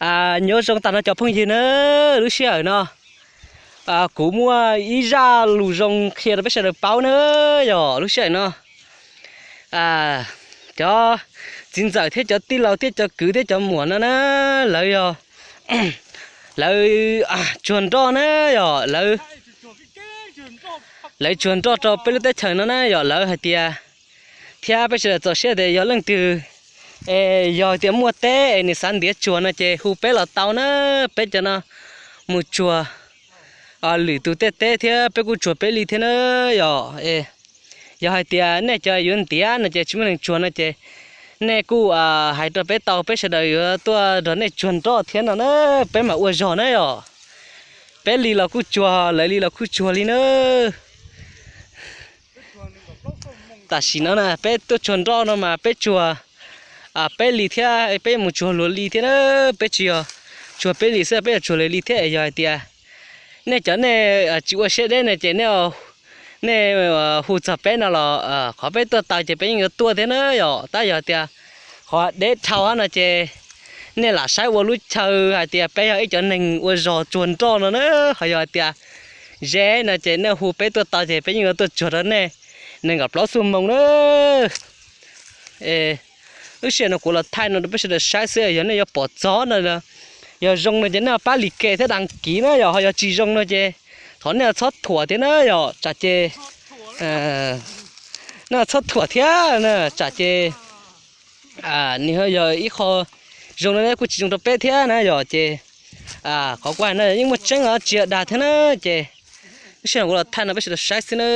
Nyob zoo tag nrho cov phooj ywg na, lub sij hawm no kuv muaj ib zaj lus zoo qhia rau peb sawv daws paub na, yog lub sij hawm no cov txiv ntxawm thiab cov tij laug thiab cov kwv thiab cov muam no na, lawv yog lawv tsuag nroj na, yog lawv tsuag nroj rau peb lub teb chaws no na, yog lawv hais tias, thiab peb sawv daws txaus siab tias yog leej twg es yog tias muaj teb es nws xav ntiav tsuag no ces hu peb los tau na, peb cov no mus tsuag lwm tus tej teb thiab peb kuj tsuag peb li thiab na, yog yog hais tias nej cov yuav ntiav no ces tsis muaj neeg tsuag no ces nej kuj hais rau peb tau, peb sawv daws yuav tuaj nrog nej tsuag nroj thiab no na, peb mam ua zog na, yog peb li los kuj tsuag, lawv li los kuj tsuag li na. Tam sim no na peb tuaj tsuag nroj no mas peb tsuag peb li thiab, peb mus tsuag luag li thiab na, peb tsis yog tsuag peb li xwb, peb yuav tsuag luag li thiab. Yog hais tias nej cov nej tsis ua siab deb no ces nej hu txog peb no los qhov peb tuaj tau ces peb yeej yuav tuaj thiab na, yog tab yog tias qhov deb dhau no ces nej lam saib ua lub chaw hais tias peb yog ib cov neeg ua zog tsuag nroj no na, ho yog hais tias ze no ces nej hu peb tuaj tau ces peb yeej yuav tuaj tsuag rau nej nees nkaum plaub xuab moos na. Lub sij hawm no kuv los thaij no rau peb sawv daws saib xwb, yog nej yuav pom txog no, yog zoo no ces nej pab like thiab đăng ký na, yog ho yog tsis zoo no ces thov nej txhob thuam thiab na, yog tsam ces nej txhob thuam thiab na, tsam ces nws yog ib qho zoo no kuj tsis zoo rau peb thiab na, yog ces qhov kuv hais no yeej muaj tseeb os, tsis yog dag thiab na, ces lub sij hawm kuv los thaij no peb sawv daws saib xwb na.